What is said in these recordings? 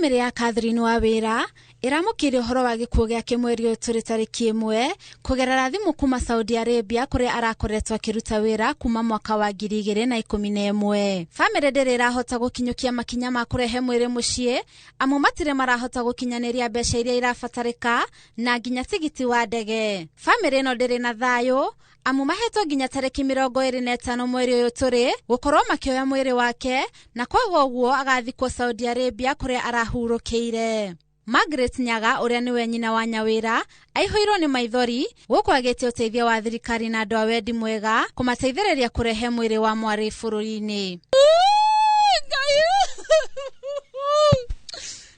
Bamĩrĩ ya Catherine Wawĩra ĩramũkĩire ũhoro wa gĩkuũ gĩake mweri ũyũ tũrĩ tarĩki 1 kũgerera thimũ kuma Saudi Arabia kũrĩa arakoretwo akĩruta wĩra kuma mwaka wa 2011. Bamĩrĩ ndĩrĩ ĩrahota gũkinyũkia makinya ma kũrehe mwĩrĩ mũciĩ amu matirĩ marahota gũkinyanĩria mbeca iria irabatarĩka na nginya tigiti wa ndege. Bamĩrĩ ĩno ndĩrĩ na thayũ amu mahetwo nginya tarĩki 25 mweri ũyũ tũrĩ gũkorwo makĩoya mwĩrĩ wake na kwaga ũguo agathikwo Saudi Arabia kũrĩa arahurũkĩire. Margaret Nyaga ũrĩa nĩwe nyina wa Nyawĩra aihũirwo nĩ maithori gũkũ agĩtia ũteithio wa thirikari na andũ a wendi mwega kũmateithĩrĩria kũrehe mwĩrĩ wa mwarĩ bũrũri-inĩ.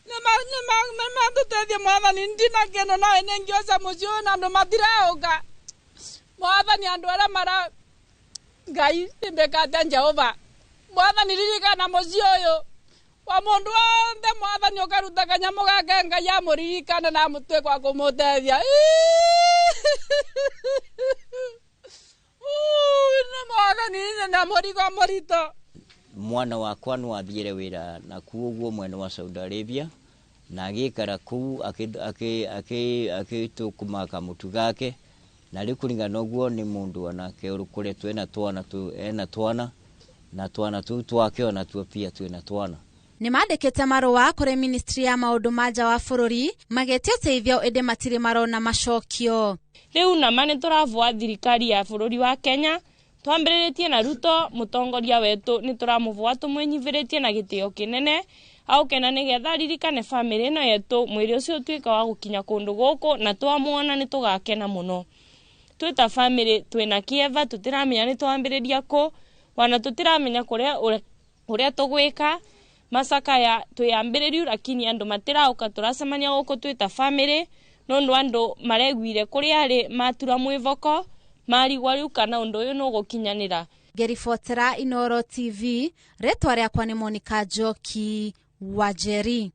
Nĩmatũteithie mwathani ndina kĩndũ no ĩnĩ ngĩoca mũciĩ ũyũ na andũ matiraũka. Mwathani andũ arĩa mara Ngai nĩmbĩkate Jehova. Mwathani ririkana mũciĩ ũyũ wa mũndũ wothe mwathani ũkaruta kanyamũ gake Ngai amũririkane na amũtue kwa kũmũteithia. Nĩ mwathani na mũrigo mũritũ. Mwana wakwa no athiire wĩra na kuo ũguo mwena wa Saudi Arabia na agĩikara kũu agĩtũkũma kamũtu gake na rĩu kũringana ũguo nĩ mũndũ onake ũkoretwo ena twana ena twana na twana tũu twake onatuo pia twĩna twana. Nĩ mandĩkĩte marũa kũrĩ ministry ya maũndũ ma nja wa bũrũri magĩtia ũteithio ĩndĩ matirĩ marona macokio. Rĩu nama nĩ tũravũa thirikari ya bũrũri wa Kenya twambĩrĩrĩtie na Ruto mũtongoria wetu nĩ tũramũvũa tũmwĩnyivĩrĩtie na gĩtĩo kĩnene auke na nĩgetha aririkane bamĩrĩ ĩno yetu mwĩrĩ ũcio ũtuĩka wa gũkinya kũndũ gũkũ na twamuona nĩ tũgakena mũno. Twĩ ta bamĩrĩ twĩna kĩeva tũtiramenya nĩ twambĩrĩria kũ wana tũtiramenya kũrĩa ũrĩa tũgwĩka macakaya twĩambĩrĩriu lakini andũ matirauka tũracemania gũkũ twĩ ta bamĩrĩ nũndũ andũ mareguire kũrĩa arĩ matura mwĩvoko marigwa rĩu kana ũndũ ũyũ nũgũkinyanĩra. Ngĩribotera Inooro TV, rĩtwa rĩakwa nĩ Monica Njoki Wanjeri.